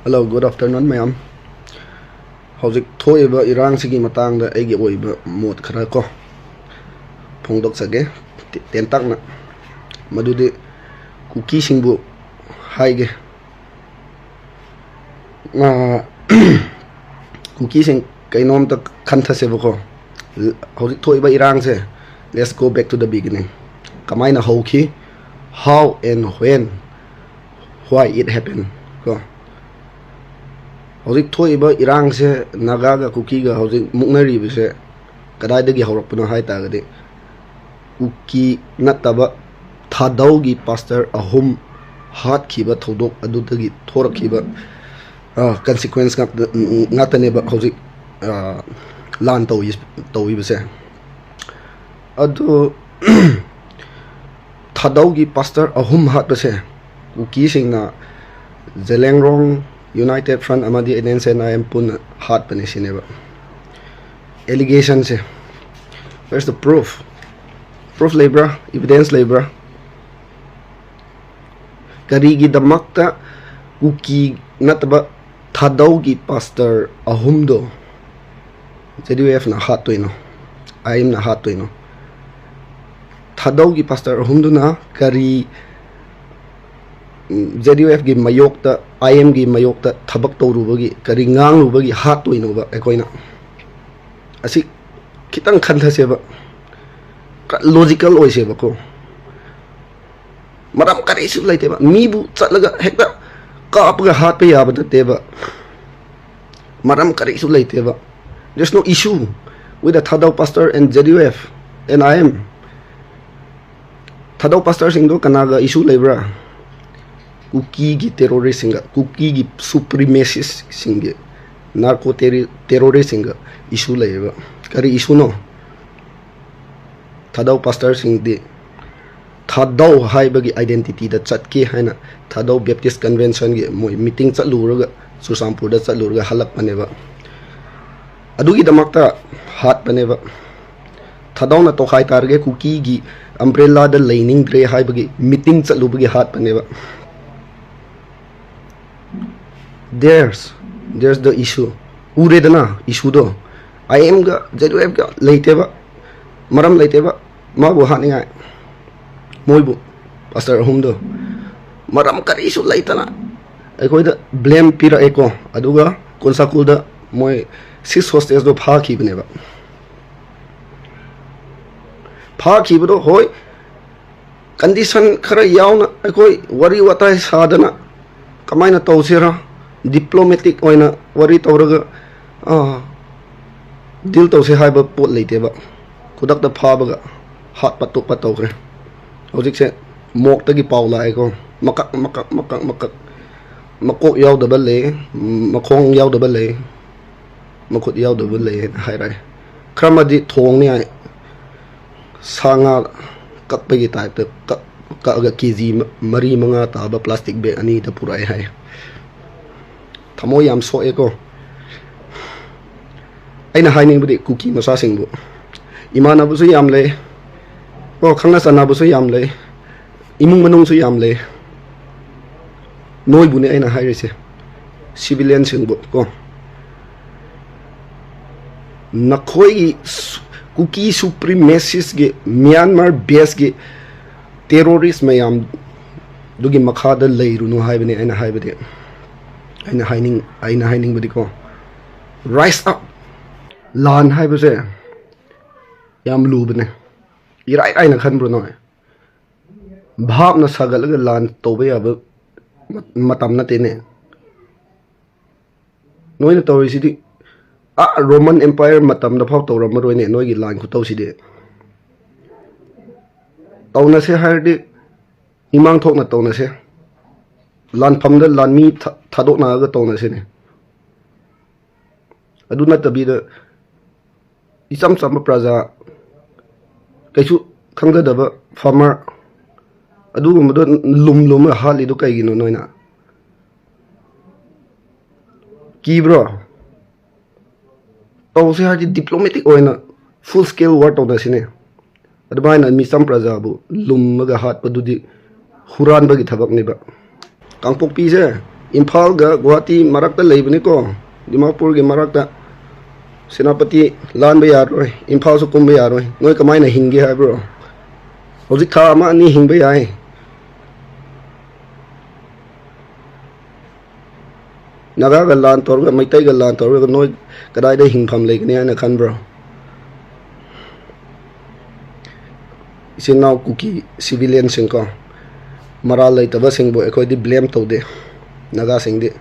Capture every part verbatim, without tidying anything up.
Hello, good afternoon, ꯃꯌꯥꯝ꯫ ꯍꯧꯖꯤꯛ ꯊꯣꯛꯏꯕ ꯏꯔꯥꯡꯁꯤꯒꯤ ꯃꯇꯥꯡꯗ ꯑꯩꯒꯤ ꯑꯣꯏꯕ ꯃꯣꯠ ꯈꯔ ꯀꯣ ꯐꯣꯡꯗꯣꯛꯆꯒꯦ, ꯇꯦ- ꯇꯦꯟꯇꯛꯅ꯫ ꯃꯗꯨꯗꯤ ꯀꯨꯀꯤꯁꯤꯡꯕꯨ ꯍꯥꯏꯒꯦ꯫ ꯑꯥ, ꯀꯨꯀꯤꯁꯤꯡ, ꯀꯩꯅꯣꯝꯇ ꯈꯟꯊꯁꯦꯕꯀꯣ꯫ ꯍꯧꯖꯤꯛ ꯊꯣꯛꯏꯕ ꯏꯔꯥꯡꯁꯦ, let's go back to the beginning. ꯀꯃꯥꯏꯅ ꯍꯧꯈꯤ? How and when? Why it happened? ꯀꯣ, ꯍꯧꯖꯤꯛ ꯊꯣꯛꯏꯕ ꯏꯔꯥꯡꯁꯦ, ꯅꯥꯒꯥꯒ ꯀꯨꯀꯤꯒ ꯍꯧꯖꯤꯛ ꯃꯨꯛꯅꯔꯤꯕꯁꯦ ꯀꯗꯥꯏꯗꯒꯤ ꯍꯧꯔꯛꯄꯅꯣ ꯍꯥꯏ ꯇꯥꯔꯒꯗꯤ, ꯀꯨꯀꯤ ꯅꯠꯇꯕ ꯊꯥꯗꯧꯒꯤ ꯄꯥꯁꯇꯔ ꯑꯍꯨꯝ ꯍꯥꯠꯈꯤꯕ ꯊꯧꯗꯣꯛ ꯑꯗꯨꯗꯒꯤ ꯊꯣꯔꯛꯈꯤꯕ, ꯑ, consequence ꯉꯥꯛꯇ-, ꯉꯥꯛꯇꯅꯦꯕ ꯍꯧꯖꯤꯛ, ꯑ, ꯂꯥꯟ ꯇꯧꯏ-, ꯇꯧꯏꯕꯁꯦ꯫ ꯑꯗꯨ ꯊꯥꯗꯧꯒꯤ ꯄꯥꯁꯇꯔ ꯑꯍꯨꯝ ꯍꯥꯠꯄꯁꯦ ꯀꯨꯀꯤꯁꯤꯡꯅ ꯖꯦꯂꯦꯡꯔꯣꯡ, United Front ꯑꯃꯗꯤ N N C N I M ꯄꯨꯟꯅ ꯍꯥꯠꯄꯅꯦ ꯁꯤꯅꯦꯕ ꯑꯦꯂꯤꯒꯦꯁꯟꯁꯦ꯫ Where's the proof? Proof ꯂꯩꯕ꯭ꯔꯥ? Evidence ꯂꯩꯕ꯭ꯔꯥ? ꯀꯔꯤꯒꯤꯗꯃꯛꯇ ꯀꯨꯀꯤ ꯅꯠꯇꯕ ꯊꯥꯗꯧꯒꯤ ꯄꯥꯁꯇꯔ ꯑꯍꯨꯝꯗꯣ ꯖꯦ ꯗꯤ ꯌꯨ ꯑꯦꯐꯅ ꯍꯥꯠꯇꯣꯏꯅꯣ, ꯑꯥꯏ ꯑꯦꯝꯅ ꯍꯥꯠꯇꯣꯏꯅꯣ? ꯊꯥꯗꯧꯒꯤ ꯄꯥꯁꯇꯔ ꯑꯍꯨꯝꯗꯨꯅ ꯀꯔꯤ, ꯖꯦ ꯗꯤ ꯌꯨ ꯑꯦꯐꯀꯤ ꯃꯥꯌꯣꯛꯇ, ꯑꯥꯏ ꯑꯦꯝꯒꯤ ꯃꯥꯌꯣꯛꯇ ꯊꯕꯛ ꯇꯧꯔꯨꯕꯒꯤ, ꯀꯔꯤ ꯉꯥꯡꯂꯨꯕꯒꯤ ꯍꯥꯠꯇꯣꯏꯅꯣꯕ ꯑꯩꯈꯣꯏꯅ? ꯑꯁꯤ ꯈꯤꯇꯪ ꯈꯟꯊꯁꯦꯕ, ꯂꯣꯖꯤꯀꯦꯜ ꯑꯣꯏꯁꯦꯕꯀꯣ꯫ ꯃꯔꯝ ꯀꯔꯤꯁꯨ ꯂꯩꯇꯦꯕ꯫ ꯃꯤꯕꯨ ꯆꯠꯂꯒ ꯍꯦꯛꯇ ꯀꯥꯞꯄꯒ ꯍꯥꯠꯄ ꯌꯥꯕ ꯅꯠꯇꯦꯕ꯫ ꯃꯔꯝ ꯀꯔꯤꯁꯨ ꯂꯩꯇꯦꯕ꯫ There's no issue with the Thadou pastor and Z U F and I M. ꯊꯥꯗꯧ ꯄꯥꯁꯇꯔꯁꯤꯡꯗꯣ ꯀꯅꯥꯒ ꯏꯁꯨ ꯂꯩꯕ꯭ꯔꯥ? ꯀꯨꯀꯤꯒꯤ ꯇꯦꯔꯣꯔꯤꯁꯁꯤꯡꯒ, ꯀꯨꯀꯤꯒꯤ ꯁꯨꯄ꯭ꯔꯤꯃꯦꯁꯤꯁꯁꯤꯡꯒꯤ, ꯅꯥꯔꯀꯣ ꯇꯦꯔꯤ-, ꯇꯦꯔꯣꯔꯤꯁꯁꯤꯡꯒ ꯏꯁꯨ ꯂꯩꯌꯦꯕ꯫ ꯀꯔꯤ ꯏꯁꯨꯅꯣ? ꯊꯥꯗꯧ ꯄꯥꯁꯇꯔꯁꯤꯡꯗꯤ ꯊꯥꯗꯧ ꯍꯥꯏꯕꯒꯤ ꯑꯥꯏꯗꯦꯟꯇꯤꯇꯤꯗ ꯆꯠꯀꯦ ꯍꯥꯏꯅ ꯊꯥꯗꯧ ꯕꯦꯞꯇꯤꯁ ꯀꯟꯚꯦꯟꯁꯟꯒꯤ ꯃꯣꯏ ꯃꯤꯇꯤꯡ ꯆꯠꯂꯨꯔꯒ, ꯆꯨꯔꯆꯥꯟꯄꯨꯔꯗ ꯆꯠꯂꯨꯔꯒ ꯍꯜꯂꯛꯄꯅꯦꯕ꯫ ꯑꯗꯨꯒꯤꯗꯃꯛꯇ ꯍꯥꯠꯄꯅꯦꯕ꯫ ꯊꯥꯗꯧꯅ ꯇꯣꯈꯥꯏ ꯇꯥꯔꯒꯦ, ꯀꯨꯀꯤꯒꯤ ꯑꯝꯕ꯭ꯔꯦꯂꯥꯗ ꯂꯩꯅꯤꯡꯗ꯭ꯔꯦ ꯍꯥꯏꯕꯒꯤ ꯃꯤꯇꯤꯡ ꯆꯠꯂꯨꯕꯒꯤ ꯍꯥꯠꯄꯅꯦꯕ꯫ There's there's the issue. ꯎꯔꯦꯗꯅ ꯏꯁꯨꯗꯣ꯫ ꯑꯥꯏ ꯑꯦꯝꯒ ꯖꯦꯠ ꯌꯨ ꯑꯦꯐꯀ ꯂꯩꯇꯦꯕ, ꯃꯔꯝ ꯂꯩꯇꯦꯕ ꯃꯥꯕꯨ ꯍꯥꯠꯅꯤꯡꯉꯥꯏ꯫ ꯃꯣꯏꯕꯨ, ꯄꯥꯁꯇꯔ ꯑꯍꯨꯝꯗꯣ, ꯃꯔꯝ ꯀꯔꯤꯁꯨ ꯂꯩꯇꯅ ꯑꯩꯈꯣꯏꯗ ꯕ꯭ꯂꯦꯝ ꯄꯤꯔꯛꯑꯦꯀꯣ꯫ ꯑꯗꯨꯒ ꯀꯣꯟꯁꯥꯀꯨꯜꯗ ꯃꯣꯏ ꯁꯤꯛꯁ ꯍꯣꯁꯇꯦꯖꯇꯣ ꯐꯥꯈꯤꯕꯅꯦꯕ꯫ ꯐꯥꯈꯤꯕꯗꯣ, ꯍꯣꯏ, ꯀꯟꯗꯤꯁꯟ ꯈꯔ ꯌꯥꯎꯅ ꯑꯩꯈꯣꯏ ꯋꯥꯔꯤ ꯋꯥꯇꯥꯏ ꯁꯥꯗꯅ ꯀꯃꯥꯏꯅ ꯇꯧꯁꯤꯔꯥ, ꯗꯤꯄ꯭ꯂꯣꯃꯦꯇꯤꯛ ꯑꯣꯏꯅ ꯋꯥꯔꯤ ꯇꯧꯔꯒ ꯗꯤꯜ ꯇꯧꯁꯦ ꯍꯥꯏꯕ ꯄꯣꯠ ꯂꯩꯇꯦꯕ꯫ ꯈꯨꯗꯛꯇ ꯐꯥꯕꯒ ꯍꯥꯠꯄ ꯇꯣꯛꯄ ꯇꯧꯈ꯭ꯔꯦ꯫ ꯍꯧꯖꯤꯛꯁꯦ ꯃꯣꯛꯇꯒꯤ ꯄꯥꯎ ꯂꯥꯛꯑꯦꯀꯣ꯫ ꯃꯀꯛ ꯃꯀꯛ ꯃꯀꯛ ꯃꯀꯛ, ꯃꯀꯣꯛ ꯌꯥꯎꯗꯕ ꯂꯩ, ꯃꯈꯣꯡ ꯌꯥꯎꯗꯕ ꯂꯩ, ꯃꯈꯨꯠ ꯌꯥꯎꯗꯕ ꯂꯩ ꯍꯥꯏꯅ ꯍꯥꯏꯔꯛꯑꯦ꯫ ꯈꯔ ꯑꯃꯗꯤ ꯊꯣꯡꯅꯤ ꯍꯥꯏ, ꯁꯥ ꯉꯥ ꯀꯛꯄꯒꯤ ꯇꯥꯏꯞꯇ ꯀꯛ ꯀꯛꯑꯒ ꯀꯦ ꯖꯤ ꯃꯔꯤ ꯃꯉꯥ ꯇꯥꯕ ꯄ꯭ꯂꯥꯁꯇꯤꯛ ꯕꯦꯒ ꯑꯅꯤꯗ ꯄꯨꯔꯛꯑꯦ ꯍꯥꯏ꯫ ꯊꯃꯣꯏ ꯌꯥꯝ ꯁꯣꯛꯑꯦꯀꯣ꯫ ꯑꯩꯅ ꯍꯥꯏꯅꯤꯡꯕꯗꯤ ꯀꯨꯀꯤ ꯃꯆꯥꯁꯤꯡꯕꯨ, ꯏꯃꯥꯟꯅꯕꯁꯨ ꯌꯥꯝ ꯂꯩ ꯀꯣ, ꯈꯪꯅ ꯆꯥꯟꯅꯕꯁꯨ ꯌꯥꯝ ꯂꯩ꯫ ꯏꯃꯨꯡ ꯃꯅꯨꯡꯁꯨ ꯌꯥꯝ ꯂꯩ꯫ ꯅꯣꯏꯕꯨꯅꯦ ꯑꯩꯅ ꯍꯥꯏꯔꯤꯁꯦ, ꯁꯤꯚꯤꯂꯤꯌꯟꯁꯤꯡꯕꯨ ꯀꯣ꯫ ꯅꯈꯣꯏꯒꯤ ꯁꯨ- ꯀꯨꯀꯤ ꯁꯨꯄ꯭ꯔꯤꯃꯦꯁꯤꯁꯀꯤ, ꯃ꯭ꯌꯥꯟꯃꯥꯔ ꯕꯦꯁꯀꯤ ꯇꯦꯔꯣꯔꯤꯁ ꯃꯌꯥꯝꯗꯨꯒꯤ ꯃꯈꯥꯗ ꯂꯩꯔꯨꯅꯨ ꯍꯥꯏꯕꯅꯤ ꯑꯩꯅ ꯍꯥꯏꯕꯗꯤ꯫ ꯑꯩꯅ ꯍꯥꯏꯅꯤꯡ ꯑꯩꯅ ꯍꯥꯏꯅꯤꯡꯕꯗꯤꯀꯣ, rise up꯫ ꯂꯥꯟ ꯍꯥꯏꯕꯁꯦ ꯌꯥꯝ ꯂꯨꯕꯅꯦ꯫ ꯏꯔꯥꯏ ꯂꯥꯏꯅ ꯈꯟꯕ꯭ꯔꯣ ꯅꯣꯏ? ꯚꯥꯞꯅ ꯁꯥꯒꯠꯂꯒ ꯂꯥꯟ ꯇꯧꯕ ꯌꯥꯕ ꯃ- ꯃꯇꯝ ꯅꯠꯇꯦꯅꯦ꯫ ꯅꯣꯏꯅ ꯇꯧꯔꯤꯁꯤꯗꯤ ꯑꯥ ꯔꯣꯃꯟ ꯑꯦꯝꯄꯥꯌꯔ ꯃꯇꯝꯗ ꯐꯥꯎ ꯇꯧꯔꯝꯃꯔꯣꯏꯅꯦ, ꯅꯣꯏꯒꯤ ꯂꯥꯟ ꯈꯨꯇꯧꯁꯤꯗꯤ꯫ ꯇꯧꯅꯁꯦ ꯍꯥꯏꯔꯗꯤ ꯏꯃꯥꯡ ꯊꯣꯛꯅ ꯇꯧꯅꯁꯦ꯫ ꯂꯥꯟꯐꯝꯗ ꯂꯥꯟꯃꯤ ꯊꯥ- ꯊꯥꯗꯣꯛꯅꯔꯒ ꯇꯧꯅꯁꯤꯅꯦ꯫ ꯑꯗꯨ ꯅꯠꯇꯕꯤꯗ ꯏꯆꯝ ꯆꯝꯕ ꯄ꯭ꯔꯖꯥ, ꯀꯩꯁꯨ ꯈꯪꯖꯗꯕ ꯐꯥꯔꯃꯔ, ꯑꯗꯨꯒꯨꯝꯕꯗꯣ ꯂꯨꯝ ꯂꯨꯝꯃꯒ ꯍꯥꯠꯂꯤꯗꯣ ꯀꯩꯒꯤꯅꯣ ꯅꯣꯏꯅ? ꯀꯤꯕ꯭ꯔꯣ? ꯇꯧꯁꯦ ꯍꯥꯏꯔꯗꯤ ꯗꯤꯄ꯭ꯂꯣꯃꯦꯇꯤꯛ ꯑꯣꯏꯅ ꯐꯨꯜ ꯁ꯭ꯀꯦꯜ ꯋꯥꯔ ꯇꯧꯅꯁꯤꯅꯦ꯫ ꯑꯗꯨꯃꯥꯏꯅ ꯃꯤꯆꯝ ꯄ꯭ꯔꯖꯥꯕꯨ ꯂꯨꯝꯃꯒ ꯍꯥꯠꯄꯗꯨꯗꯤ ꯍꯨꯔꯥꯟꯕꯒꯤ ꯊꯕꯛꯅꯦꯕ꯫ ꯀꯥꯡꯄꯣꯛꯄꯤꯁꯦ ꯏꯝꯐꯥꯜꯒ ꯒꯨꯍꯥꯇꯤ ꯃꯔꯛꯇ ꯂꯩꯕꯅꯤꯀꯣ, ꯗꯤꯃꯥꯄꯨꯔꯒꯤ ꯃꯔꯛꯇ꯫ ꯁꯦꯅꯥꯄꯇꯤ ꯂꯥꯟꯕ ꯌꯥꯔꯣꯏ, ꯏꯝꯐꯥꯜꯁꯨ ꯀꯨꯝꯕ ꯌꯥꯔꯣꯏ꯫ ꯅꯣꯏ ꯀꯃꯥꯏꯅ ꯍꯤꯡꯒꯦ ꯍꯥꯏꯕ꯭ꯔꯣ? ꯍꯧꯖꯤꯛ ꯊꯥ ꯑꯃ ꯑꯅꯤ ꯍꯤꯡꯕ ꯌꯥꯏ꯫ ꯅꯥꯒꯥꯒ ꯂꯥꯟ ꯇꯧꯔꯒ, ꯃꯩꯇꯩꯒ ꯂꯥꯟ ꯇꯧꯔꯒ ꯅꯣꯏ ꯀꯗꯥꯏꯗ ꯍꯤꯡꯐꯝ ꯂꯩꯒꯅꯤ ꯍꯥꯏꯅ ꯈꯟꯕ꯭ꯔꯣ? ꯏꯆꯤꯟ ꯏꯅꯥꯎ ꯀꯨꯀꯤ ꯁꯤꯚꯤꯂꯤꯌꯟꯁꯤꯡꯀꯣ, ꯃꯔꯥꯜ ꯂꯩꯇꯕꯁꯤꯡꯕꯨ ꯑꯩꯈꯣꯏꯗꯤ ꯕ꯭ꯂꯦꯝ ꯇꯧꯗꯦ꯫ ꯅꯥꯒꯥꯁꯤꯡꯗꯤ,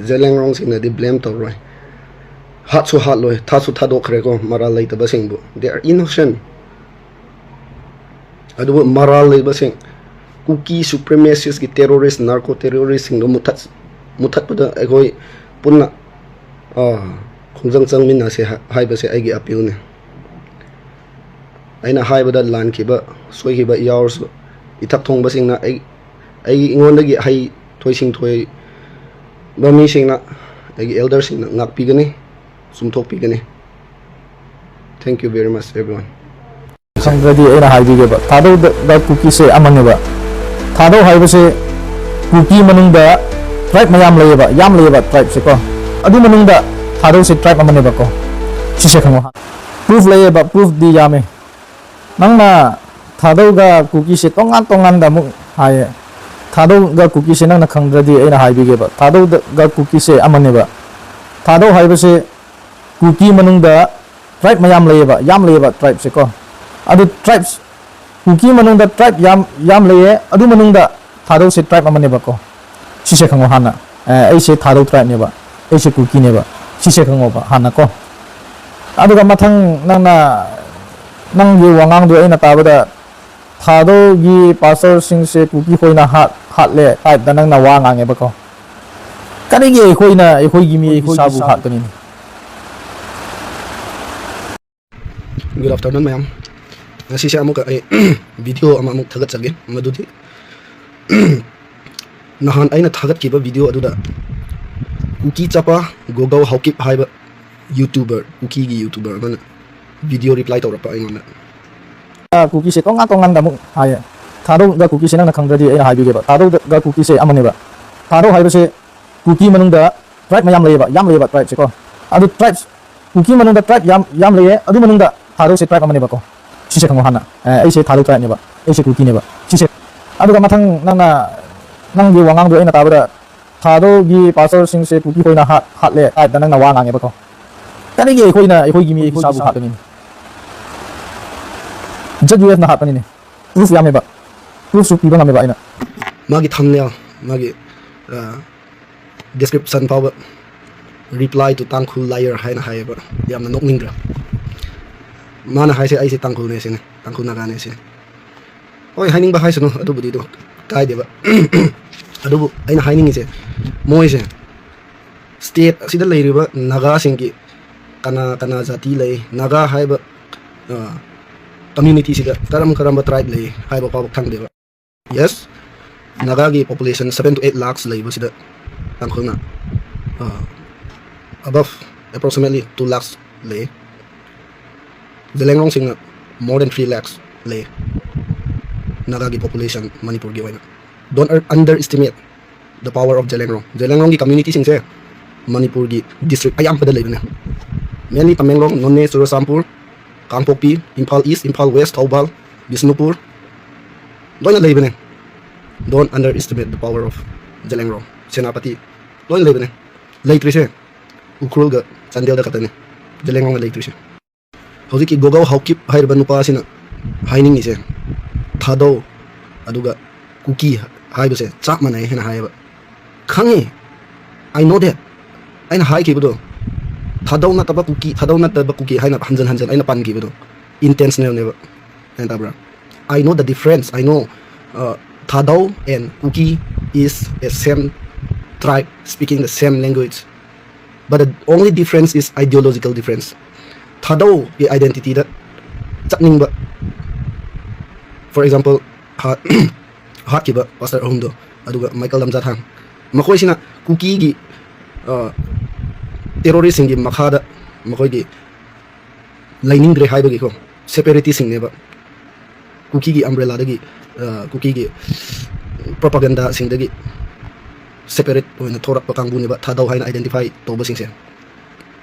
ꯖꯦꯂꯦꯡꯔꯣꯡꯁꯤꯡꯅꯗꯤ ꯕ꯭ꯂꯦꯝ ꯇꯧꯔꯣꯏ꯫ ꯍꯥꯠꯁꯨ ꯍꯥꯠꯂꯣꯏ, ꯊꯥꯁꯨ ꯊꯥꯗꯣꯛꯈ꯭ꯔꯦꯀꯣ ꯃꯔꯥꯜ ꯂꯩꯇꯕꯁꯤꯡꯕꯨ꯫ They are innocent꯫ ꯑꯗꯨꯕꯨ ꯃꯔꯥꯜ ꯂꯩꯕꯁꯤꯡ, ꯀꯨꯀꯤ ꯁꯨꯄ꯭ꯔꯤꯃꯦꯁꯤꯁꯀꯤ ꯇꯦꯔꯣꯔꯤꯁ, ꯅꯥꯔꯀꯣ ꯇꯦꯔꯣꯔꯤꯁꯁꯤꯡꯗꯣ ꯃꯨꯊꯠ-, ꯃꯨꯊꯠꯄꯗ ꯑꯩꯈꯣꯏ ꯄꯨꯟꯅ, ꯑꯥ, ꯈꯣꯡꯖꯪ ꯆꯪꯃꯤꯟꯅꯁꯦ ꯍꯥ-, ꯍꯥꯏꯕꯁꯦ ꯑꯩꯒꯤ ꯑꯄꯤꯜꯅꯤ꯫ ꯑꯩꯅ ꯍꯥꯏꯕꯗ ꯂꯥꯟꯈꯤꯕ, ꯁꯣꯏꯈꯤꯕ ꯌꯥꯎꯔꯁꯨ, ꯏꯊꯛ ꯊꯣꯡꯕꯁꯤꯡꯅ ꯑꯩ, ꯑꯩꯒꯤ, ꯑꯩꯉꯣꯟꯗꯒꯤ ꯍꯩ ꯊꯣꯏ ꯁꯤꯡ ꯊꯣꯏꯕ ꯃꯤꯁꯤꯡꯅ, ꯑꯩꯒꯤ ꯑꯦꯜꯗꯔꯁꯤꯡꯅ ꯉꯥꯛꯄꯤꯒꯅꯤ, ꯆꯨꯝꯊꯣꯛꯄꯤꯒꯅꯤ꯫ Thank you very much, everyone. ꯈꯪꯗ꯭ꯔꯗꯤ ꯑꯩꯅ ꯍꯥꯏꯕꯤꯒꯦꯕ, ꯊꯥꯗꯧꯗ ꯀꯨꯀꯤꯁꯦ ꯑꯃꯅꯦꯕ꯫ ꯊꯥꯗꯧ ꯍꯥꯏꯕꯁꯦ ꯀꯨꯀꯤ ꯃꯅꯨꯡꯗ ꯇ꯭ꯔꯥꯏꯕ ꯃꯌꯥꯝ ꯂꯩꯌꯦꯕ, ꯌꯥꯝ ꯂꯩꯌꯦꯕ ꯇ꯭ꯔꯥꯏꯕꯁꯦꯀꯣ꯫ ꯑꯗꯨ ꯃꯅꯨꯡꯗ ꯊꯥꯗꯧꯁꯦ ꯇ꯭ꯔꯥꯏꯕ ꯑꯃꯅꯦꯕꯀꯣ꯫ ꯁꯤꯁꯦ ꯈꯪꯉꯣ꯫ ꯄ꯭ꯔꯨꯐ ꯂꯩꯌꯦꯕ, ꯄ꯭ꯔꯨꯐꯗꯤ ꯌꯥꯝꯃꯦ꯫ ꯅꯪꯅ ꯊꯥꯗꯧꯒ ꯀꯨꯀꯤꯁꯦ ꯇꯣꯉꯥꯟ ꯇꯣꯉꯥꯟꯗ ꯑꯃꯨꯛ ꯍꯥꯏꯌꯦ꯫ ꯊꯥꯗꯧꯒ ꯀꯨꯀꯤꯁꯦ ꯅꯪꯅ ꯈꯪꯗ꯭ꯔꯗꯤ ꯑꯩꯅ ꯍꯥꯏꯕꯤꯒꯦꯕ꯫ ꯊꯥꯗꯧꯒ ꯀꯨꯀꯤꯁꯦ ꯑꯃꯅꯦꯕ꯫ ꯊꯥꯗꯧ ꯍꯥꯏꯕꯁꯦ ꯀꯨꯀꯤ ꯃꯅꯨꯡꯗ ꯇ꯭ꯔꯥꯏꯕ ꯃꯌꯥꯝ ꯂꯩꯌꯦꯕ, ꯌꯥꯝ ꯂꯩꯌꯦꯕ ꯇ꯭ꯔꯥꯏꯕꯁꯦꯀꯣ꯫ ꯑꯗꯨ ꯇ꯭ꯔꯥꯏꯕꯁ, ꯀꯨꯀꯤ ꯃꯅꯨꯡꯗ ꯇ꯭ꯔꯥꯏꯕ ꯌꯥꯝ, ꯌꯥꯝ ꯂꯩꯌꯦ꯫ ꯑꯗꯨ ꯃꯅꯨꯡꯗ ꯊꯥꯗꯧꯁꯦ ꯇ꯭ꯔꯥꯏꯕ ꯑꯃꯅꯦꯕꯀꯣ꯫ ꯁꯤꯁꯦ ꯈꯪꯉꯣ ꯍꯥꯟꯅ꯫ ꯑꯦ, ꯑꯩꯁꯦ ꯊꯥꯗꯧ ꯇ꯭ꯔꯥꯏꯕꯅꯦꯕ, ꯑꯩꯁꯦ ꯀꯨꯀꯤꯅꯦꯕ꯫ ꯁꯤꯁꯦ ꯈꯪꯉꯣꯕ ꯍꯥꯟꯅ ꯀꯣ꯫ ꯑꯗꯨꯒ ꯃꯊꯪ ꯅꯪꯅ, ꯅꯪꯒꯤ ꯋꯥꯉꯥꯡꯗꯣ ꯑꯩꯅ ꯇꯥꯕꯗ ꯊꯥꯗꯧꯒꯤ ꯄꯥꯁꯇꯔꯁꯤꯡꯁꯦ ꯀꯨꯀꯤ ꯈꯣꯏꯅ ꯍꯥꯠ-, ꯍꯥꯠꯂꯦ ꯇꯥꯏꯞꯇ ꯅꯪꯅ ꯋꯥ ꯉꯥꯡꯉꯦꯕꯀꯣ꯫ ꯀꯔꯤꯒꯤ ꯑꯩꯈꯣꯏꯅ ꯑꯩꯈꯣꯏꯒꯤ ꯃꯤ, ꯑꯩꯈꯣꯏꯒꯤ ꯏꯁꯥꯕꯨ ꯏꯁꯥꯕꯨ ꯍꯥꯠꯀꯅꯤ? Good afternoon, ꯃꯌꯥꯝ꯫ ꯉꯁꯤꯁꯦ ꯑꯃꯨꯛꯀ ꯑꯩ ꯚꯤꯗꯤꯑꯣ ꯑꯃ ꯑꯃꯨꯛ ꯊꯥꯒꯠꯆꯒꯦ꯫ ꯃꯗꯨꯗꯤ ꯅꯍꯥꯟ ꯑꯩꯅ ꯊꯥꯒꯠꯈꯤꯕ ꯚꯤꯗꯤꯑꯣ ꯑꯗꯨꯗ ꯀꯨꯀꯤ ꯆꯄꯥ ꯒꯣꯒꯧ ꯍꯥꯎꯀꯤꯞ ꯍꯥꯏꯕ YouTuber, ꯀꯨꯀꯤꯒꯤ YouTuber ꯑꯃꯅ ꯚꯤꯗꯤꯑꯣ ꯔꯤꯄ꯭ꯂꯥꯏ ꯇꯧꯔꯛꯄ ꯑꯩꯉꯣꯟꯗ꯫ ꯀꯨꯀꯤꯁꯦ ꯇꯣꯉꯥꯟ ꯇꯣꯉꯥꯟꯗ ꯑꯃꯨꯛ ꯍꯥꯏꯌꯦ꯫ ꯊꯥꯗꯧꯒ ꯀꯨꯀꯤꯁꯦ ꯅꯪꯅ ꯈꯪꯗ꯭ꯔꯗꯤ ꯑꯩꯅ ꯍꯥꯏꯕꯤꯒꯦꯕ꯫ ꯊꯥꯗꯧꯒ ꯀꯨꯀꯤꯁꯦ ꯑꯃꯅꯦꯕ꯫ ꯊꯥꯗꯧ ꯍꯥꯏꯕꯁꯦ ꯀꯨꯀꯤ ꯃꯅꯨꯡꯗ tribe ꯃꯌꯥꯝ ꯂꯩꯌꯦꯕ, ꯌꯥꯝ ꯂꯩꯌꯦꯕ tribeꯁꯦꯀꯣ꯫ ꯑꯗꯨ tribes, ꯀꯨꯀꯤ ꯃꯅꯨꯡꯗ tribe ꯌꯥꯝ, ꯌꯥꯝ ꯂꯩꯌꯦ꯫ ꯑꯗꯨ ꯃꯅꯨꯡꯗ ꯊꯥꯗꯧꯁꯦ tribe ꯑꯃꯅꯦꯕꯀꯣ꯫ ꯁꯤꯁꯦ ꯈꯪꯉꯣ ꯍꯥꯟꯅ꯫ ꯑꯦ, ꯑꯩꯁꯦ ꯊꯥꯗꯧ tribeꯅꯦꯕ, ꯑꯩꯁꯦ ꯀꯨꯀꯤꯅꯦꯕ꯫ ꯁꯤꯁꯦ꯫ ꯑꯗꯨꯒ ꯃꯊꯪ ꯅꯪꯅ, ꯅꯪꯒꯤ ꯋꯥꯉꯥꯡꯗꯣ ꯑꯩꯅ ꯇꯥꯕꯗ ꯊꯥꯗꯧꯒꯤ pastorꯁꯤꯡꯁꯦ ꯀꯨꯀꯤ ꯈꯣꯏꯅ ꯍꯥꯠ-, ꯍꯥꯠꯂꯦ typeꯇ ꯅꯪꯅ ꯋꯥ ꯉꯥꯡꯉꯦꯕꯀꯣ꯫ ꯀꯔꯤꯒꯤ ꯑꯩꯈꯣꯏꯅ, ꯑꯩꯈꯣꯏꯒꯤ ꯃꯤ, ꯑꯩꯈꯣꯏꯒꯤ ꯏꯁꯥꯕꯨ ꯍꯥꯠꯄꯅꯤꯅꯦ꯫ ZUFꯅ ꯍꯥꯠꯄꯅꯤꯅꯦ꯫ Proof ꯌꯥꯝꯃꯦꯕ꯫ Proofꯁꯨ ꯄꯤꯕ ꯉꯝꯃꯦꯕ ꯑꯩꯅ꯫ ꯃꯥꯒꯤ thumbnail, ꯃꯥꯒꯤ, ꯑ, description ꯐꯥꯎꯕ "Reply to Tangkhul liar" ꯍꯥꯏꯅ ꯍꯥꯏꯌꯦꯕ꯫ ꯌꯥꯝꯅ ꯅꯣꯛꯅꯤꯡꯗ꯭ꯔꯥ? ꯃꯥꯅ ꯍꯥꯏꯁꯦ ꯑꯩꯁꯦ ꯇꯥꯡꯈꯨꯜꯅꯦ ꯁꯤꯅꯦ, ꯇꯥꯡꯈꯨꯜ ꯅꯥꯒꯥꯅꯦ ꯁꯤꯅꯦ꯫ ꯍꯣꯏ, ꯍꯥꯏꯅꯤꯡꯕ ꯍꯥꯏꯁꯅꯨ, ꯑꯗꯨꯕꯨꯗꯤ ꯑꯗꯨ ꯀꯥꯏꯗꯦꯕ꯫ ꯑꯗꯨꯕꯨ ꯑꯩꯅ ꯍꯥꯏꯅꯤꯡꯉꯤꯁꯦ, ꯃꯣꯏꯁꯦ state ꯑꯁꯤꯗ ꯂꯩꯔꯤꯕ ꯅꯥꯒꯥꯁꯤꯡꯒꯤ ꯀꯅꯥ ꯀꯅꯥ ꯖꯥꯇꯤ ꯂꯩ, ꯅꯥꯒꯥ ꯍꯥꯏꯕ, ꯑ, communityꯁꯤꯗ ꯀꯔꯝ ꯀꯔꯝꯕ tribe ꯂꯩ ꯍꯥꯏꯕ ꯐꯥꯎꯕ ꯈꯪꯗꯦꯕ꯫ Yes, ꯅꯥꯒꯥꯒꯤ population seven to eight lakhs ꯂꯩꯕꯁꯤꯗ ꯇꯥꯡꯈꯨꯜꯅ, ꯑ, above approximately two lakhs ꯂꯩ꯫ ꯖꯦꯂꯦꯡꯔꯣꯡꯁꯤꯡꯅ more than three lakhs ꯂꯩ꯫ ꯅꯥꯒꯥꯒꯤ population ꯃꯅꯤꯄꯨꯔꯒꯤ ꯑꯣꯏꯅ꯫ Don't underestimate the power of Zeliangrong. ꯖꯦꯂꯦꯡꯔꯣꯡꯒꯤ communityꯁꯤꯡꯁꯦ ꯃꯅꯤꯄꯨꯔꯒꯤ district ꯑꯌꯥꯝꯕꯗ ꯂꯩꯕꯅꯦ꯫ Mainly ꯇꯃꯦꯡꯂꯣꯡ, ꯅꯣꯅꯦ, ꯆꯨꯔꯆꯥꯟꯄꯨꯔ, ꯀꯥꯡꯄꯣꯛꯄꯤ, ꯏꯝꯐꯥꯜ East, ꯏꯝꯐꯥꯜ West, ꯊꯧꯕꯥꯜ, ꯕꯤꯁꯅꯨꯄꯨꯔ, ꯂꯣꯏꯅ ꯂꯩꯕꯅꯦ꯫ Don't underestimate the power of Zeliangrong, Senapati, ꯂꯣꯏꯅ ꯂꯩꯕꯅꯦ꯫ ꯂꯩꯇ꯭ꯔꯤꯁꯦ ꯎꯈ꯭ꯔꯨꯜꯒ ꯆꯥꯟꯗꯦꯜꯗ ꯈꯛꯇꯅꯦ ꯖꯦꯂꯦꯡꯔꯣꯡꯗ ꯂꯩꯇ꯭ꯔꯤꯁꯦ꯫ ꯍꯧꯖꯤꯛꯀꯤ ꯒꯣꯒꯧ ꯍꯥꯎꯀꯤꯞ ꯍꯥꯏꯔꯤꯕ ꯅꯨꯄꯥꯁꯤꯅ ꯍꯥꯏꯅꯤꯡꯉꯤꯁꯦ, ꯊꯥꯗꯧ ꯑꯗꯨꯒ ꯀꯨꯀꯤ ꯍꯥꯏꯕꯁꯦ ꯆꯞ ꯃꯥꯟꯅꯩ ꯍꯥꯏꯅ ꯍꯥꯏꯌꯦꯕ꯫ ꯈꯪꯉꯤ, I know that꯫ ꯑꯩꯅ ꯍꯥꯏꯈꯤꯕꯗꯣ, ꯊꯥꯗꯧ ꯅꯠꯇꯕ ꯀꯨꯀꯤ, ꯊꯥꯗꯧ ꯅꯠꯇꯕ ꯀꯨꯀꯤ ꯍꯥꯏꯅ ꯍꯟꯖꯟ ꯍꯟꯖꯟ ꯑꯩꯅ ꯄꯟꯈꯤꯕꯗꯣ intentionalꯅꯦꯕ꯫ ꯒ꯭ꯌꯥꯟ ꯇꯥꯕ꯭ꯔꯥ? I know the difference. I know, uh, Thadou and Kuki is a same tribe speaking the same language. But the only difference is ideological difference. ꯊꯥꯗꯧꯒꯤ identityꯗ ꯆꯠꯅꯤꯡꯕ, for example, ꯍꯥ-, ꯍꯥꯠꯈꯤꯕ pastor ꯑꯍꯨꯝꯗꯣ, ꯑꯗꯨꯒ ꯃꯥꯏꯀꯦꯜ ꯂꯝꯖꯥꯊꯥꯡ, ꯃꯈꯣꯏꯁꯤꯅ ꯀꯨꯀꯤꯒꯤ, ꯑ, terroristꯁꯤꯡꯒꯤ ꯃꯈꯥꯗ ꯃꯈꯣꯏꯒꯤ ꯂꯩꯅꯤꯡꯗ꯭ꯔꯦ ꯍꯥꯏꯕꯒꯤꯀꯣ, separatistꯁꯤꯡꯅꯦꯕ꯫ ꯀꯨꯀꯤꯒꯤ umbrellaꯗꯒꯤ, ꯑ, ꯀꯨꯀꯤꯒꯤ propagandaꯁꯤꯡꯗꯒꯤ separate ꯑꯣꯏꯅ ꯊꯣꯔꯛꯄ ꯀꯥꯡꯕꯨꯅꯦꯕ ꯊꯥꯗꯧ ꯍꯥꯏꯅ identify ꯇꯧꯕꯁꯤꯡꯁꯦ꯫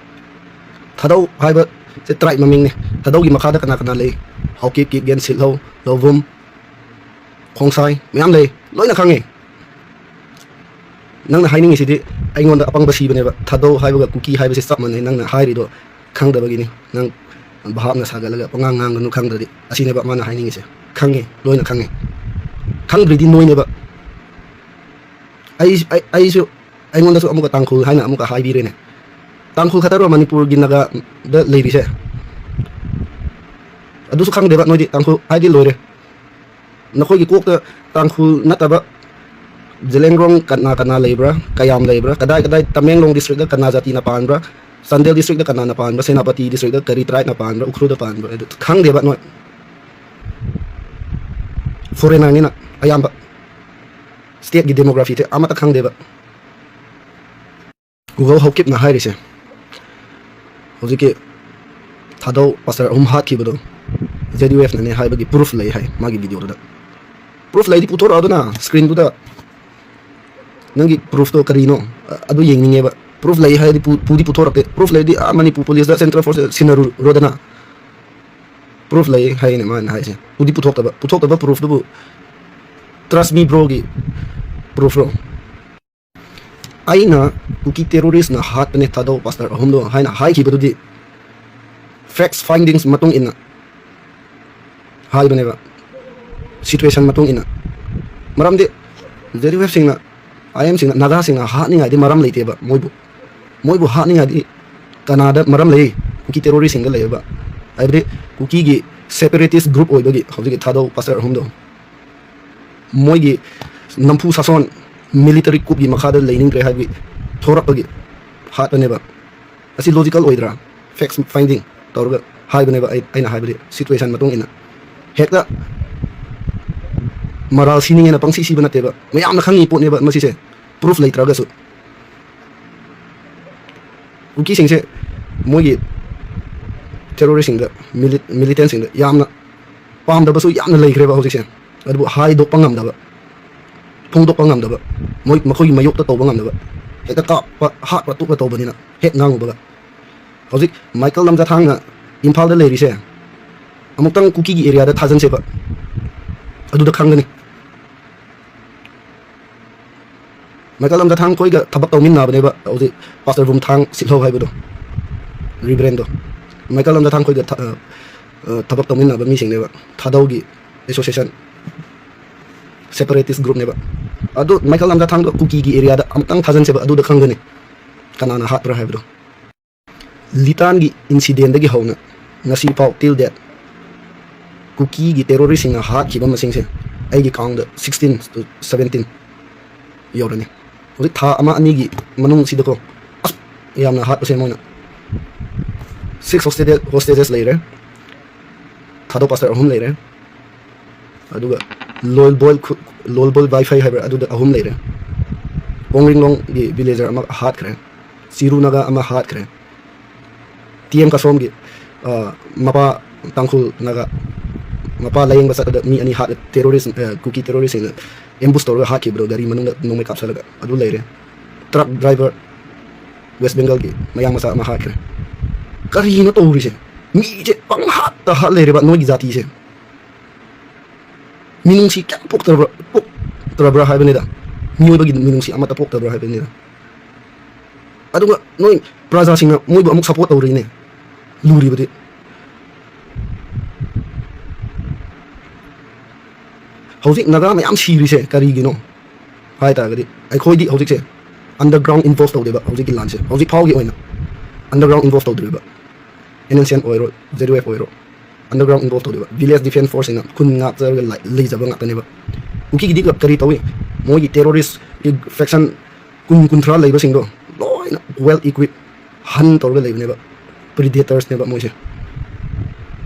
ꯊꯥꯗꯧ ꯍꯥꯏꯕꯁꯦ tribe ꯃꯃꯤꯡꯅꯦ꯫ ꯊꯥꯗꯧꯒꯤ ꯃꯈꯥꯗ ꯀꯅꯥ ꯀꯅꯥ ꯂꯩ? ꯍꯥꯎꯀꯤꯞ, ꯀꯤꯞꯒꯦꯟ, ꯁꯤꯠꯍꯧ, ꯂꯧꯕꯨꯝ, ꯈꯣꯡꯁꯥꯏ ꯃꯌꯥꯝ ꯂꯩ, ꯂꯣꯏꯅ ꯈꯪꯉꯦ꯫ ꯅꯪꯅ ꯍꯥꯏꯅꯤꯡꯉꯤꯁꯤꯗꯤ ꯑꯩꯉꯣꯟꯗ ꯑꯄꯪꯕ ꯁꯤꯕꯅꯦꯕ꯫ ꯊꯥꯗꯧ ꯍꯥꯏꯕꯒ ꯀꯨꯀꯤ ꯍꯥꯏꯕꯁꯤ ꯆꯞ ꯃꯥꯟꯅꯩ꯫ ꯅꯪꯅ ꯍꯥꯏꯔꯤꯗꯣ ꯈꯪꯗꯕꯒꯤꯅꯤ꯫ ꯅꯪ ꯚꯥꯞꯅ ꯁꯥꯒꯠꯂꯒ ꯄꯉꯥꯡ ꯉꯥꯡꯒꯅꯨ, ꯈꯪꯗ꯭ꯔꯗꯤ꯫ ꯑꯁꯤꯅꯦꯕ ꯃꯥꯅ ꯍꯥꯏꯅꯤꯡꯉꯤꯁꯦ꯫ ꯈꯪꯉꯦ, ꯂꯣꯏꯅ ꯈꯪꯉꯦ꯫ ꯈꯪꯗ꯭ꯔꯤꯗꯤ ꯅꯣꯏꯅꯦꯕ꯫ ꯑꯩ ꯑꯩ- ꯑꯩꯁꯨ, ꯑꯩꯉꯣꯟꯗꯁꯨ ꯑꯃꯨꯛꯀ ꯇꯥꯡꯈꯨꯜ ꯍꯥꯏꯅ ꯑꯃꯨꯛꯀ ꯍꯥꯏꯕꯤꯔꯦꯅꯦ꯫ ꯇꯥꯡꯈꯨꯜ ꯈꯛꯇꯔꯣ ꯃꯅꯤꯄꯨꯔꯒꯤ ꯅꯥꯒꯥꯗ ꯂꯩꯔꯤꯁꯦ? ꯑꯗꯨꯁꯨ ꯈꯪꯗꯦꯕ ꯅꯣꯏꯗꯤ꯫ ꯇꯥꯡꯈꯨꯜ ꯍꯥꯏꯗꯤ ꯂꯣꯏꯔꯦ꯫ ꯅꯈꯣꯏꯒꯤ ꯀꯣꯛꯇ ꯇꯥꯡꯈꯨꯜ ꯅꯠꯇꯕ ꯖꯦꯂꯦꯡꯔꯣꯡ ꯀꯅꯥ ꯀꯅꯥ ꯂꯩꯕ꯭ꯔꯥ, ꯀꯌꯥꯝ ꯂꯩꯕ꯭ꯔꯥ, ꯀꯗꯥꯏ ꯀꯗꯥꯏ, ꯇꯃꯦꯡꯂꯣꯡ districtꯇ ꯀꯅꯥ ꯖꯥꯇꯤꯅ ꯄꯥꯟꯕ꯭ꯔꯥ, ꯆꯥꯟꯗꯦꯜ districtꯇ ꯀꯅꯥꯅ ꯄꯥꯟꯕ꯭ꯔꯥ, ꯁꯦꯅꯥꯄꯇꯤ districtꯇ ꯀꯔꯤ tribeꯅ ꯄꯥꯟꯕ꯭ꯔꯥ, ꯎꯈ꯭ꯔꯨꯜꯗ ꯄꯥꯟꯕ꯭ꯔꯥ, ꯑꯗꯨ ꯈꯪꯗꯦꯕ ꯅꯣꯏ꯫ Foreignerꯅꯤꯅ ꯑꯌꯥꯝꯕ stateꯀꯤ demographyꯁꯦ ꯑꯃꯠꯇ ꯈꯪꯗꯦꯕ꯫ ꯒꯨꯒꯜ ꯍꯧꯀꯤꯞꯅ ꯍꯥꯏꯔꯤꯁꯦ, ꯍꯧꯖꯤꯛꯀꯤ ꯊꯥꯗꯧ ꯄꯥꯁꯇꯔ ꯑꯍꯨꯝ ꯍꯥꯠꯈꯤꯕꯗꯣ J D U Fꯅꯅꯦ ꯍꯥꯏꯕꯒꯤ proof ꯂꯩ ꯍꯥꯏ ꯃꯥꯒꯤ videoꯗꯨꯗ꯫ Proof ꯂꯩꯗꯤ ꯄꯨꯊꯣꯔꯛꯑꯣ ꯑꯗꯨꯅ screenꯗꯨꯗ꯫ ꯅꯪꯒꯤ proofꯇꯣ ꯀꯔꯤꯅꯣ? ꯑ- ꯑꯗꯨ ꯌꯦꯡꯅꯤꯡꯉꯦꯕ꯫ Proof ꯂꯩ ꯍꯥꯏꯔꯗꯤ ꯄꯨ- ꯄꯨꯗꯤ ꯄꯨꯊꯣꯔꯛꯇꯦ꯫ Proof ꯂꯩꯔꯗꯤ ꯑꯥ ꯃꯅꯤꯄꯨꯔ policeꯇ, central forceꯇ ꯁꯤꯟꯅꯔꯨꯔꯣꯗꯅ꯫ Proof ꯂꯩ ꯍꯥꯏꯅꯦ ꯃꯥꯅ ꯍꯥꯏꯁꯦ꯫ ꯄꯨꯗꯤ ꯄꯨꯊꯣꯛꯇꯕ꯫ ꯄꯨꯊꯣꯛꯇꯕ proofꯇꯨꯕꯨ trust me broꯒꯤ proofꯔꯣ? ꯑꯩꯅ ꯀꯨꯀꯤ terroristꯅ ꯍꯥꯠꯄꯅꯦ ꯊꯥꯗꯧ ꯄꯥꯁꯇꯔ ꯑꯍꯨꯝꯗꯣ ꯍꯥꯏꯅ ꯍꯥꯏꯈꯤꯕꯗꯨꯗꯤ facts findings ꯃꯇꯨꯡ ꯏꯟꯅ ꯍꯥꯏꯕꯅꯦꯕ, situation ꯃꯇꯨꯡ ꯏꯟꯅ꯫ ꯃꯔꯝꯗꯤ J D U Fꯁꯤꯡꯅ, I M ꯁꯤꯡꯅ, ꯅꯥꯒꯥꯁꯤꯡꯅ ꯍꯥꯠꯅꯤꯡꯉꯥꯏꯗꯤ ꯃꯔꯝ ꯂꯩꯇꯦꯕ ꯃꯣꯏꯕꯨ꯫ ꯃꯣꯏꯕꯨ ꯍꯥꯠꯅꯤꯡꯉꯥꯏꯗꯤ ꯀꯅꯥꯗ ꯃꯔꯝ ꯂꯩ? ꯀꯨꯀꯤ terroristꯁꯤꯡꯗ ꯂꯩꯌꯦꯕ꯫ ꯍꯥꯏꯕꯗꯤ ꯀꯨꯀꯤꯒꯤ separatist group ꯑꯣꯏꯕꯒꯤ ꯍꯧꯖꯤꯛꯀꯤ ꯊꯥꯗꯧ ꯄꯥꯁꯇꯔ ꯑꯍꯨꯝꯗꯣ꯫ ꯃꯣꯏꯒꯤ ꯅꯝꯐꯨ ꯁꯥꯁꯣꯟ, military coupꯀꯤ ꯃꯈꯥꯗ ꯂꯩꯅꯤꯡꯗ꯭ꯔꯦ ꯍꯥꯏꯕꯒꯤ ꯊꯣꯔꯛꯄꯒꯤ ꯍꯥꯠꯄꯅꯦꯕ꯫ ꯑꯁꯤ logical ꯑꯣꯏꯗ꯭ꯔꯥ? Facts finding ꯇꯧꯔꯒ ꯍꯥꯏꯕꯅꯦꯕ꯫ ꯑꯩ ꯑꯩꯅ ꯍꯥꯏꯕꯗꯤ situation ꯃꯇꯨꯡ ꯏꯟꯅ꯫ ꯍꯦꯛꯇ ꯃꯔꯥꯜ ꯁꯤꯅꯤꯡꯉꯦꯅ ꯄꯪꯁꯤ ꯁꯤꯕ ꯅꯠꯇꯦꯕ꯫ ꯃꯌꯥꯝꯅ ꯈꯪꯉꯤ ꯄꯣꯠꯅꯦꯕ ꯃꯁꯤꯁꯦ, proof ꯂꯩꯇ꯭ꯔꯒꯁꯨ꯫ ꯀꯨꯀꯤꯁꯤꯡꯁꯦ ꯃꯣꯏꯒꯤ terroristꯁꯤꯡꯗ, mili- militantꯁꯤꯡꯗ ꯌꯥꯝꯅ ꯄꯥꯝꯗꯕꯁꯨ ꯌꯥꯝꯅ ꯂꯩꯈ꯭ꯔꯦꯕ ꯍꯧꯖꯤꯛꯁꯦ꯫ ꯑꯗꯨꯕꯨ ꯍꯥꯏꯗꯣꯛꯄ ꯉꯝꯗꯕ꯫ ꯐꯣꯡꯗꯣꯛꯄ ꯉꯝꯗꯕ, ꯃꯣꯏ ꯃꯈꯣꯏꯒꯤ ꯃꯥꯌꯣꯛꯇ ꯇꯧꯕ ꯉꯝꯗꯕ, ꯍꯦꯛꯇ ꯀꯥꯞꯄ ꯍꯥꯠꯄ ꯇꯨꯞꯄ ꯇꯧꯕꯅꯤꯅ ꯍꯦꯛ ꯉꯥꯡꯉꯨꯕꯒ꯫ ꯍꯧꯖꯤꯛ ꯃꯥꯏꯀꯦꯜ ꯂꯝꯖꯥꯊꯥꯡꯅ ꯏꯝꯐꯥꯜꯗ ꯂꯩꯔꯤꯁꯦ ꯑꯃꯨꯛꯇꯪ ꯀꯨꯀꯤꯒꯤ ꯑꯦꯔꯤꯌꯥꯗ ꯊꯥꯖꯤꯟꯁꯦꯕ, ꯑꯗꯨꯗ ꯈꯪꯒꯅꯤ꯫ ꯃꯥꯏꯀꯦꯜ ꯂꯝꯖꯥꯊꯥꯡ ꯈꯣꯏꯒ ꯊꯕꯛ ꯇꯧꯃꯤꯟꯅꯕꯅꯦꯕ ꯍꯧꯖꯤꯛ ꯄꯥꯁꯇꯔ ꯕꯨꯝꯊꯥꯡ ꯁꯤꯠꯍꯧ ꯍꯥꯏꯕꯗꯣ, ꯔꯤꯕ꯭ꯔꯦꯟꯗꯣ꯫ ꯃꯥꯏꯀꯦꯜ ꯂꯝꯖꯥꯊꯥꯡ ꯈꯣꯏꯒ ꯊ-, ꯑ, ꯑ, ꯊꯕꯛ ꯇꯧꯃꯤꯟꯅꯕ ꯃꯤꯁꯤꯡꯅꯦꯕ, ꯊꯥꯗꯧꯒꯤ ꯑꯦꯁꯣꯁꯤꯌꯦꯁꯟ, ꯁꯦꯄꯔꯦꯇꯤꯁ ꯒ꯭ꯔꯨꯞꯅꯦꯕ꯫ ꯑꯗꯣ ꯃꯥꯏꯀꯦꯜ ꯂꯝꯖꯥꯊꯥꯡꯗꯣ ꯀꯨꯀꯤꯒꯤ ꯑꯦꯔꯤꯌꯥꯗ ꯑꯃꯨꯛꯇꯪ ꯊꯥꯖꯤꯟꯁꯦꯕ, ꯑꯗꯨꯗ ꯈꯪꯒꯅꯤ ꯀꯅꯥꯅ ꯍꯥꯠꯄ꯭ꯔꯥ ꯍꯥꯏꯕꯗꯣ꯫ ꯂꯤꯇꯥꯟꯒꯤ ꯏꯟꯁꯤꯗꯦꯟꯗꯒꯤ ꯍꯧꯅ ꯉꯁꯤ ꯐꯥꯎ, till date, ꯀꯨꯀꯤꯒꯤ ꯇꯦꯔꯣꯔꯤꯁꯁꯤꯡꯅ ꯍꯥꯠꯈꯤꯕ ꯃꯁꯤꯡꯁꯦ ꯑꯩꯒꯤ ꯀꯥꯎꯟꯗ sixteen to seventeen ꯌꯧꯔꯅꯤ꯫ ꯍꯧꯖꯤꯛ ꯊꯥ ꯑꯃ ꯑꯅꯤꯒꯤ ꯃꯅꯨꯡꯁꯤꯗꯀꯣ, ꯑꯁ, ꯌꯥꯝꯅ ꯍꯥꯠꯄꯁꯦ ꯃꯣꯏꯅ꯫ Six hostage, hostages ꯂꯩꯔꯦ, ꯊꯥꯗꯧ ꯄꯥꯁꯇꯔ ꯑꯍꯨꯝ ꯂꯩꯔꯦ, ꯑꯗꯨꯒ ꯂꯣꯜꯕꯣꯜ ꯈꯨ-, ꯂꯣꯜꯕꯣꯜ ꯕꯥꯏꯐꯩ ꯍꯥꯏꯕ꯭ꯔꯥ, ꯑꯗꯨꯗ ꯑꯍꯨꯝ ꯂꯩꯔꯦ꯫ ꯄꯣꯡꯔꯤꯡꯂꯣꯡꯒꯤ ꯚꯤꯂꯦꯖꯔ ꯑꯃ ꯍꯥꯠꯈ꯭ꯔꯦ, ꯆꯤꯔꯨ ꯅꯥꯒꯥ ꯑꯃ ꯍꯥꯠꯈ꯭ꯔꯦ, ꯇꯤ ꯑꯦꯝ ꯀꯥꯁꯣꯝꯒꯤ, ꯑ, ꯃꯄꯥ ꯇꯥꯡꯈꯨꯜ ꯅꯥꯒꯥ, ꯃꯄꯥ ꯂꯥꯌꯦꯡꯕ ꯆꯠꯄꯗ ꯃꯤ ꯑꯅꯤ ꯍꯥꯠꯂꯦ, ꯇꯦꯔꯣꯔꯤꯁ, ꯑ, ꯀꯨꯀꯤ ꯇꯦꯔꯣꯔꯤꯁꯁꯤꯡꯅ ꯑꯦꯝꯕꯨꯁ ꯇꯧꯔꯒ ꯍꯥꯠꯈꯤꯕꯗꯣ, ꯒꯥꯔꯤ ꯃꯅꯨꯡꯗ ꯅꯣꯡꯃꯩ ꯀꯥꯞꯁꯜꯂꯒ꯫ ꯑꯗꯨ ꯂꯩꯔꯦ꯫ ꯇ꯭ꯔꯛ ꯗ꯭ꯔꯥꯏꯚꯔ, ꯋꯦꯁ ꯕꯦꯡꯒꯜꯒꯤ ꯃꯌꯥꯡ ꯃꯆꯥ ꯑꯃ ꯍꯥꯠꯈ꯭ꯔꯦ꯫ ꯀꯔꯤꯅꯣ ꯇꯧꯔꯤꯁꯦ? ꯃꯤꯁꯦ ꯄꯪꯍꯥꯠꯇ ꯍꯥꯠ ꯂꯩꯔꯦꯕ ꯅꯣꯏꯒꯤ ꯖꯥꯇꯤꯁꯦ꯫ ꯃꯤꯅꯨꯡꯁꯤ ꯀꯌꯥꯝ ꯄꯣꯛꯇ꯭ꯔꯕ꯭ꯔꯥ, ꯄꯣꯛꯇ꯭ꯔꯕ꯭ꯔꯥ ꯍꯥꯏꯕꯅꯤꯗ꯫ ꯃꯤꯑꯣꯏꯕꯒꯤ ꯃꯤꯅꯨꯡꯁꯤ ꯑꯃꯠꯇ ꯄꯣꯛꯇꯕ꯭ꯔꯥ ꯍꯥꯏꯕꯅꯤꯗ꯫ ꯑꯗꯨꯒ ꯅꯣꯏ ꯄ꯭ꯔꯖꯥꯁꯤꯡꯅ ꯃꯣꯏꯕꯨ ꯑꯃꯨꯛ ꯁꯞꯄꯣꯔꯠ ꯇꯧꯔꯤꯅꯦ꯫ ꯂꯨꯔꯤꯕꯗꯤ ꯍꯧꯖꯤꯛ ꯅꯥꯒꯥ ꯃꯌꯥꯝ ꯁꯤꯔꯤꯁꯦ ꯀꯔꯤꯒꯤꯅꯣ ꯍꯥꯏ ꯇꯥꯔꯒꯗꯤ, ꯑꯩꯈꯣꯏꯗꯤ ꯍꯧꯖꯤꯛꯁꯦ ꯑꯟꯗꯔꯒ꯭ꯔꯥꯎꯟ ꯏꯟꯐꯣꯔꯁ ꯇꯧꯗꯦꯕ꯫ ꯍꯧꯖꯤꯛꯀꯤ ꯂꯥꯟꯁꯦ, ꯍꯧꯖꯤꯛ ꯐꯥꯎꯒꯤ ꯑꯣꯏꯅ ꯑꯟꯗꯔꯒ꯭ꯔꯥꯎꯟ ꯏꯟꯐꯣꯔꯁ ꯇꯧꯗ꯭ꯔꯤꯕ꯫ ꯑꯦꯟ ꯑꯦꯟ ꯁꯤ ꯑꯦꯟ ꯑꯣꯏꯔꯣ, ꯖꯦ ꯌꯨ ꯑꯦꯐ ꯑꯣꯏꯔꯣ, ꯑꯟꯗꯔꯒ꯭ꯔꯥꯎꯟ ꯏꯟꯐꯣꯜꯕ ꯇꯧꯗꯦꯕ꯫ ꯚꯤꯂꯦꯖ ꯗꯤꯐꯦꯟꯁ ꯐꯣꯔꯁꯁꯤꯡꯅ ꯈꯨꯟ ꯉꯥꯛꯆꯔꯒ ꯂꯩ-, ꯂꯩꯖꯕ ꯉꯥꯛꯇꯅꯦꯕ꯫ ꯀꯨꯀꯤꯒꯤꯗꯤ ꯀ-, ꯀꯔꯤ ꯇꯧꯏ? ꯃꯣꯏꯒꯤ ꯇꯦꯔꯣꯔꯤꯁꯀꯤ ꯐꯦꯛꯁꯟ ꯀꯨꯟ, ꯀꯨꯟꯊ꯭ꯔꯥ ꯂꯩꯕꯁꯤꯡꯗꯣ ꯂꯣꯏꯅ ꯋꯦꯜ ꯏꯀ꯭ꯋꯤꯞ ꯍꯟ ꯇꯧꯔꯒ ꯂꯩꯕꯅꯦꯕ꯫ ꯄ꯭ꯔꯤꯗꯦꯇꯔꯁꯅꯦꯕ ꯃꯣꯏꯁꯦ꯫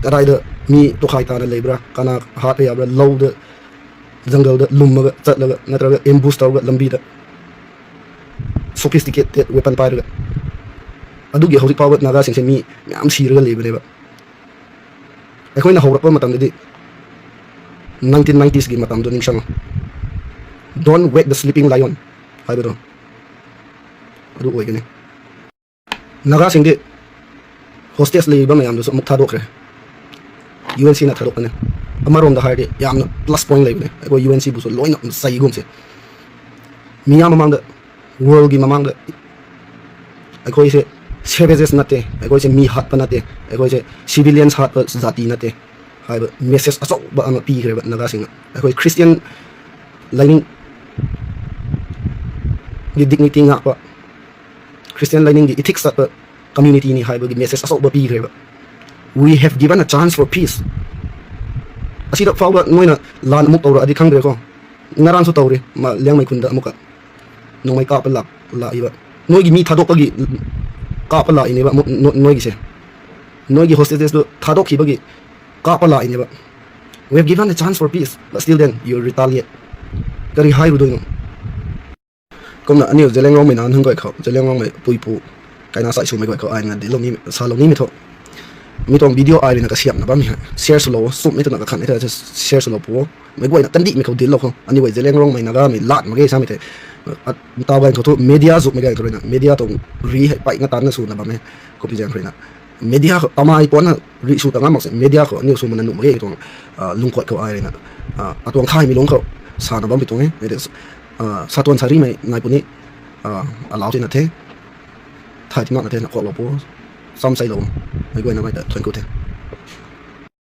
ꯀꯗꯥꯏꯗ ꯃꯤ ꯇꯣꯈꯥꯏ ꯇꯥꯅ ꯂꯩꯕ꯭ꯔꯥ, ꯀꯅꯥ ꯍꯥꯠꯄ ꯌꯥꯕ꯭ꯔꯥ, ꯂꯧꯗ, ꯖꯪꯒꯜꯗ ꯂꯨꯝꯃꯒ ꯆꯠꯂꯒ, ꯅꯠꯇ꯭ꯔꯒ ꯑꯦꯝꯕꯨꯁ ꯇꯧꯔꯒ ꯂꯝꯕꯤꯗ, ꯁꯣꯐꯤꯁꯇꯤꯀꯦꯇꯦꯠ ꯋꯦꯄꯟ ꯄꯥꯏꯔꯒ꯫ ꯑꯗꯨꯒꯤ ꯍꯧꯖꯤꯛ ꯐꯥꯎꯕ ꯅꯥꯒꯥꯁꯤꯡꯁꯦ ꯃꯤ ꯃꯌꯥꯝ ꯁꯤꯔꯒ ꯂꯩꯕꯅꯦꯕ꯫ ꯑꯩꯈꯣꯏꯅ ꯍꯧꯔꯛꯄ ꯃꯇꯝꯗꯗꯤ, ꯅꯥꯏꯟꯇꯤꯟ ꯅꯥꯏꯟꯇꯤꯁꯀꯤ ꯃꯇꯝꯗꯣ ꯅꯤꯡꯁꯤꯡꯉꯣ꯫ "Don't wake the sleeping lion" ꯍꯥꯏꯕꯗꯣ ꯑꯗꯨ ꯑꯣꯏꯒꯅꯤ꯫ ꯅꯥꯒꯥꯁꯤꯡꯗꯤ ꯍꯣꯁꯇꯦꯖ ꯂꯩꯔꯤꯕ ꯃꯌꯥꯝꯗꯨꯁꯨ ꯑꯃꯨꯛ ꯊꯥꯗꯣꯛꯈ꯭ꯔꯦ꯫ ꯌꯨ ꯑꯦꯟ ꯁꯤꯅ ꯊꯥꯗꯣꯛꯄꯅꯦ꯫ ꯑꯃꯔꯣꯝꯗ ꯍꯥꯏꯔꯗꯤ ꯌꯥꯝꯅ ꯄ꯭ꯂꯁ ꯄꯣꯏꯟ ꯂꯩꯕꯅꯦ꯫ ꯑꯩꯈꯣꯏ ꯌꯨ ꯑꯦꯟ ꯁꯤꯕꯨꯁꯨ ꯂꯣꯏꯅ ꯆꯩꯒꯨꯝꯁꯦ꯫ ꯃꯤꯌꯥꯝ ꯃꯃꯥꯡꯗ, ꯋꯥꯔꯜꯒꯤ ꯃꯃꯥꯡꯗ ꯑꯩꯈꯣꯏꯁꯦ ꯁꯦꯚꯦꯖꯦꯁ ꯅꯠꯇꯦ, ꯑꯩꯈꯣꯏꯁꯦ ꯃꯤ ꯍꯥꯠꯄ ꯅꯠꯇꯦ, ꯑꯩꯈꯣꯏꯁꯦ ꯁꯤꯚꯤꯂꯤꯌꯟꯁ ꯍꯥꯠꯄ ꯖꯥꯇꯤ ꯅꯠꯇꯦ ꯍꯥꯏꯕ ꯃꯦꯁꯦꯖ ꯑꯆꯧꯕ ꯑꯃ ꯄꯤꯈ꯭ꯔꯦꯕ ꯅꯥꯒꯥꯁꯤꯡꯅ꯫ ꯑꯩꯈꯣꯏ ꯈ꯭ꯔꯤꯁꯇꯤꯌꯟ ꯂꯥꯏꯅꯤꯡꯒꯤ ꯗꯤꯒꯅꯤꯇꯤ ꯉꯥꯛꯄ, ꯈ꯭ꯔꯤꯁꯇꯤꯌꯟ ꯂꯥꯏꯅꯤꯡꯒꯤ ꯏꯊꯤꯛꯁ ꯆꯠꯄ ꯀꯝꯃ꯭ꯌꯨꯅꯤꯇꯤꯅꯤ ꯍꯥꯏꯕꯒꯤ ꯃꯦꯁꯦꯖ ꯑꯆꯧꯕ ꯄꯤꯈ꯭ꯔꯦꯕ꯫ "We have given a chance for peace." ꯑꯁꯤꯗ ꯐꯥꯎꯕ ꯅꯣꯏꯅ ꯂꯥꯟ ꯑꯃꯨꯛ ꯇꯧꯔꯛꯑꯗꯤ ꯈꯪꯗ꯭ꯔꯦꯀꯣ꯫ ꯉꯔꯥꯡꯁꯨ ꯇꯧꯔꯤ, ꯃꯥ ꯂꯤꯌꯥꯡꯃꯩ ꯈꯨꯟꯗ ꯑꯃꯨꯛꯀ ꯅꯣꯡꯃꯩ ꯀꯥꯞꯄ ꯂꯥꯛ-, ꯂꯥꯛꯏꯕ꯫ ꯅꯣꯏꯒꯤ ꯃꯤ ꯊꯥꯗꯣꯛꯄꯒꯤ ꯀꯥꯞꯄ ꯂꯥꯛꯏꯅꯦꯕ ꯑꯃꯨꯛ ꯅꯣ-, ꯅꯣꯏꯒꯤꯁꯦ꯫ ꯅꯣꯏꯒꯤ ꯍꯣꯁꯇꯦꯖꯦꯁꯇꯨ ꯊꯥꯗꯣꯛꯈꯤꯕꯒꯤ ꯀꯥꯞꯄ ꯂꯥꯛꯏꯅꯦꯕ꯫ "We have given a chance for peace, but still then you retaliate." ꯀꯔꯤ ꯍꯥꯏꯔꯨꯗꯣꯏꯅꯣ? ꯀꯨꯝꯅ ꯑꯅꯤꯌꯨ ꯖꯦꯂꯦꯡꯔꯣꯡꯃꯩ ꯅꯍꯥꯟ ꯍꯪꯒꯣꯏꯈꯣ, ꯖꯦꯂꯦꯡꯔꯣꯡꯃꯩ ꯄꯨꯏꯄꯨ ꯀꯥꯏꯅ ꯁꯥꯏ ꯁꯨꯃꯩ ꯒꯣꯏꯈꯣ ꯑꯥꯏꯅ ꯗꯤ ꯂꯧꯅꯤ, ꯁꯥ ꯂꯧꯅꯤ ꯃꯤꯊꯣ꯫ ꯃꯤꯇꯣꯡ ꯚꯤꯗꯤꯑꯣ ꯑꯥꯏꯔꯤꯅ ꯀ ꯁꯤꯌꯥꯝꯅꯕ ꯃꯤ ꯍꯥꯏ꯫ ꯁꯤꯌꯔꯁꯨ ꯂꯧꯑꯣ, ꯁꯨꯝ ꯃꯤꯇꯨꯅ ꯀ ꯈꯟ ꯏꯊ ꯁꯤꯌꯔꯁꯨ ꯂꯧ ꯄꯨꯑꯣ꯫ ꯃꯩ ꯒꯣꯏꯅ ꯀꯟꯗꯤ ꯃꯤꯈꯧ ꯗꯤꯜ ꯂꯧꯈꯣ꯫ ꯑꯅꯤꯋꯥꯏ ꯖꯦꯂꯦꯡꯔꯣꯡꯃꯩ ꯅꯥꯒꯥꯃꯩ ꯂꯥꯠ ꯃꯒꯦ ꯁꯥꯃꯤꯊꯦ꯫ ꯇꯥꯕ ꯏꯟꯈꯣ ꯊꯣ ꯃꯦꯗꯤꯌꯥ ꯖꯨꯛ ꯃꯩꯒꯥꯏ ꯀꯔꯣꯏꯅ, ꯃꯦꯗꯤꯌꯥ ꯇꯣꯡ ꯔꯤ ꯍꯥꯏ ꯄꯥꯏꯛꯅ ꯇꯥꯟꯅ ꯁꯨꯅꯕ ꯃꯦ꯫ ꯀꯣꯄꯤ ꯖꯦꯡꯈ꯭ꯔꯣꯏꯅ꯫ ꯃꯦꯗꯤꯌꯥ ꯈꯣ ꯇꯃꯥꯏ ꯄꯣꯟꯅ ꯔꯤ ꯁꯨ ꯇꯉꯥꯃꯛꯁꯦ ꯃꯦꯗꯤꯌꯥ ꯈꯣ ꯑꯅꯤꯌꯨ ꯁꯨꯃꯅ ꯅꯨꯃꯒꯦ ꯇꯣꯡ, ꯑ, ꯂꯨꯡꯈꯣꯠ ꯈꯣ ꯑꯥꯏꯔꯤꯅ꯫ ꯑ, ꯑꯇꯣꯡ ꯈꯥꯏ ꯃꯤ ꯂꯣꯡ ꯈꯣ ꯁꯥꯟꯅꯕ ꯃꯤ ꯇꯣꯡꯉꯦ꯫ ꯃꯦꯗꯤꯌꯥ, ꯑ, ꯁꯥꯇꯣꯟ ꯁꯥꯔꯤꯃꯩ ꯉꯥꯏꯄꯨꯅꯤ, ꯑ, ꯑꯂꯥꯎ ꯆꯦ ꯅꯠꯊꯦ꯫ ꯊꯥꯏ ꯇꯤꯃꯥꯛ ꯅꯠꯊꯦ ꯅ ꯀꯣꯛ ꯂꯧꯄꯣ꯫ ꯆꯥꯝ ꯆꯩ ꯂꯧ꯫ ꯃꯩ ꯒꯣꯏꯅ ꯃꯩꯗ ꯊꯣꯏꯅ ꯀꯨꯊꯦ꯫